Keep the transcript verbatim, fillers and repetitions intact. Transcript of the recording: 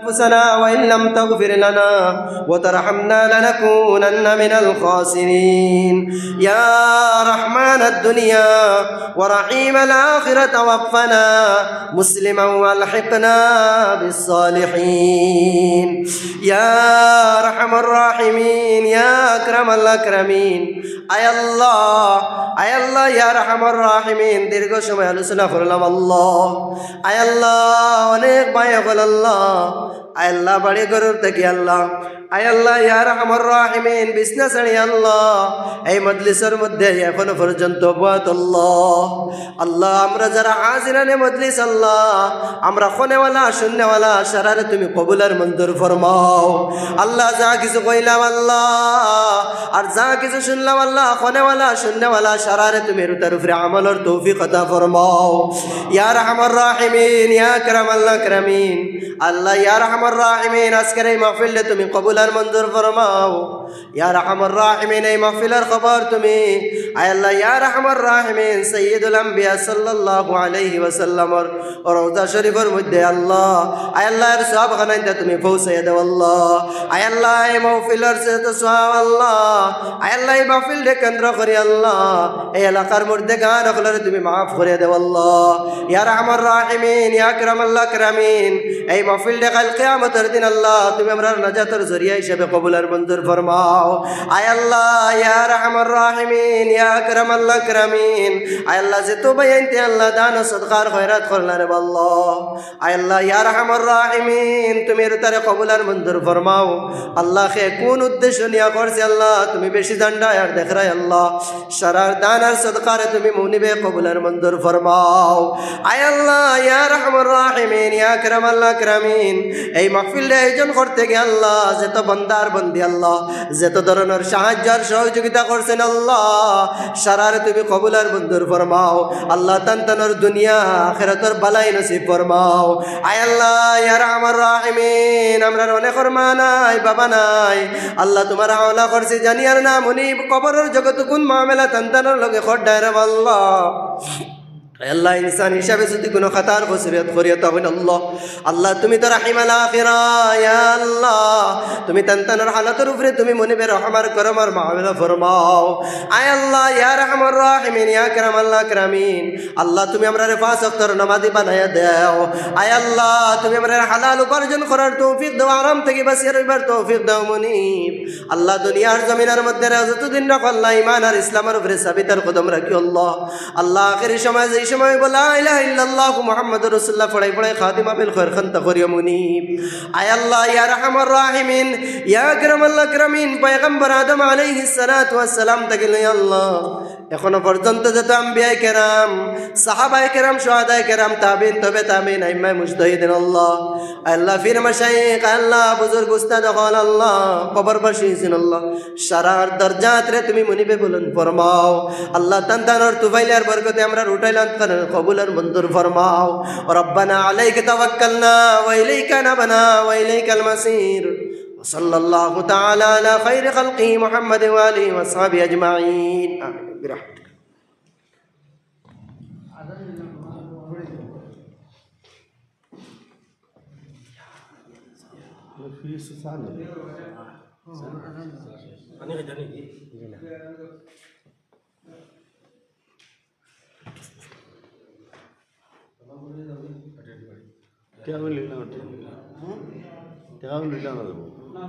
أنفسنا وإن لم تغفر لنا وترحمنا لنكونن من الخاسرين. يا رحمن الدنيا ورحيم الآخرة توفنا مسلما وألحقنا بالصالحين. يا أرحم الراحمين، يا أكرم الأكرمين। আয় আল্লাহ, আয় আল্লাহ, ইয়া আরহামার রাহিমিন, দীর্ঘ সময় আলোচনা করলাম আল্লাহ। আয় আল্লাহ, অনেক ভাই অকল আল্লাহ, আয় আল্লাহ, বাড়ি ঘরর থাকি আল্লাহ, আয় আল্লাহ, ইয়া আরহামার রাহিমিন, বিছনা ছাড়ি আল্লাহ, এই মজলিসর মধ্যে এখনো পর্যন্ত বওয়াত আল্লাহ। আল্লাহ, আমরা যারা হাজিরানে মজলিস আল্লাহ, আমরা কনেওয়ালা, শুননেওয়ালা, সারারে তুমি কবুল আর মঞ্জুর ফরমাও। আল্লাহ, যা কিছু কইলাম আল্লাহ, আর যা কিছু শুনলাম আল্লাহ, কনেওয়ালা, শুননেওয়ালা, সারারে তুমি এর উতার উপরে আমলর তৌফিক আতা ফরমাও। ইয়া আরহামার রাহিমিন, ইয়া আকরামাল আকরামিন, আল্লাহ, ইয়া আরহামার রাহিমিন, আজকের এই মাহফিলরে তুমি কবুল আর মঞ্জুর ফরমাও। ইয়া আরহামার রাহিমিন, এই মাহফিলর খবর তুমি, আয় আল্লাহ, ইয়া আরহামার রাহিমিন, সাইয়্যিদুল আম্বিয়া সাল্লাল্লাহু আলাইহি ওয়াসাল্লামর রওজা শরীফর মধ্যে আল্লাহ, আয় আল্লাহ, এর সওয়াব খানাইন্দা তুমি পৌঁছাইয়া দেও আল্লাহ। আয় আল্লাহ, এই মাহফিলর যত সওয়াব আল্লাহ, আয় আল্লাহ, এই মাহফিলরে কেন্দ্র করি আল্লাহ, এই এলাকার মুর্দেগান অকলরে তুমি মাফ করিয়া দেও আল্লাহ। ইয়া আরহামার রাহিমিন, ইয়া আকরামাল আকরামিন, এই মাহফিলরে কাইল কিয়ামতর দিন আল্লাহ, তুমি আমরার নাজাতর জরিয়া হিসাবে কবুল আর মঞ্জুর ফরমাও। আয় আল্লাহ, ইয়া আরহামার রাহিমিন, ইয়া আকরামাল আকরামিন, আয় আল্লাহ, যত ভাইয়াইন্তে আল্লাহ দান ও সদকার খয়রাত করলা রে আল্লাহ, আয় আল্লাহ, ইয়া আরহামার রাহিমিন, তুমি এর তারে কবুল আর মঞ্জুর ফরমাও। আল্লাহ, কে কোন উদ্দেশ্য নিয়া করছে আল্লাহ, তুমি বেশি জানরায় আর দেখরায় আল্লাহ। সারার দান আর সদকারে তুমি মুনিবে কবুল আর মঞ্জুর ফরমাও। আয় আল্লাহ, ইয়া আরহামার রাহিমিন, ইয়া আকরামাল আকরামিন, এই মাহফিলরে আয়োজন করতে গিয়া আল্লাহ, যত বন্দার বন্দি আল্লাহ, যত ধরনর সাহায্য আর সহযোগিতা করছেন আল্লাহ, সারারে তুমি কবুল আর মঞ্জুর ফরমাও। আল্লাহ, তান তানর দুনিয়া আখিরাতর বালাই নসিব ফরমাও। আয় আল্লাহ, ইয়া আরহামার রাহিমিন, আমরার অনেকর মা নাই, বাবা নাই। আল্লাহ, তুমার হাওলা করছি, জানি আর না মুনিব, কবরর জগত কুন মামলা তান তানর লগে খর ডায়রাম আল্লাহ। আয় আল্লাহ, ইনসান হিসাবে যদি কুনু খাতার কসুরিয়ত করিয়া থাকইন আল্লাহ, আল্লাহ, তুমি তো রাহিমাল আখিরা, ইয়া আল্লাহ, তুমি তান তানর হালতর উপরে তুমি মুনিবে রহমার করমর মামলা ফরমাও। আয় আল্লাহ, ইয়া আরহামার রাহিমিন, ইয়া আকরামাল আকরামিন, আল্লাহ, তুমি আমরারে পাঁচ ওয়াক্তর নামাজি বানাইয়া দেও। আয় আল্লাহ, তুমি আমরারে হালাল উপার্জন করার তৌফিক দেও, হারাম থাকি বাঁচিয়া রইবার তৌফিক দেও মুনিব। আল্লাহ, দুনিয়ার জমিনর মধ্যে যতদিন রাখো আল্লাহ, ইমান আর ইসলামর উপরে সাবিত আর কদম রাখিও আল্লাহ। আল্লাহ, আখেরি সময় যেই সময় বলা লা ইলাহা ইল্লাল্লাহু মুহাম্মাদুর রাসূলুল্লাহ পড়াই পড়াই খাদিম আবিল খয়র খান তা করিও মুনিব। আয় আল্লাহ, ইয়া আরহামার রাহিমিন, ইয়া আকরামাল আকরামিন, পয়গম্বর আদম আলাইহিস সালাতু ওয়াস সালাম থাকি লই আল্লাহ, এখনো পর্যন্ত যত আম্বিয়ায়ে কেরাম, সাহাবায়ে কেরাম, শুহাদায়ে কেরাম, তাবিন, তবে তাবিন, আইম্মায়ে মুজতাহিদিন আল্লাহ, আল্লাহ, পীর মাশায়েখ, আল্লাহ, বুজুর্গ উস্তাদ অকল আল্লাহ, কবরবাসী অইছইন আল্লাহ, সারার দরজাতরে তুমি মুনিবে বুলন্দ ফরমাও। আল্লাহ, তান তানর তুফাইল আর বরকতে আমরার উঠাইল আন্তর কবুল আর মঞ্জুর ফরমাও। ربنا عليك توكلنا وإليك أنبنا وإليك المصير. وصلى الله تعالى على خير خلقه محمد وآله وصحبه أجمعين. آمين. برحمتك. টেকা আমি লইলাম না। টেকা আমি লইলাম না।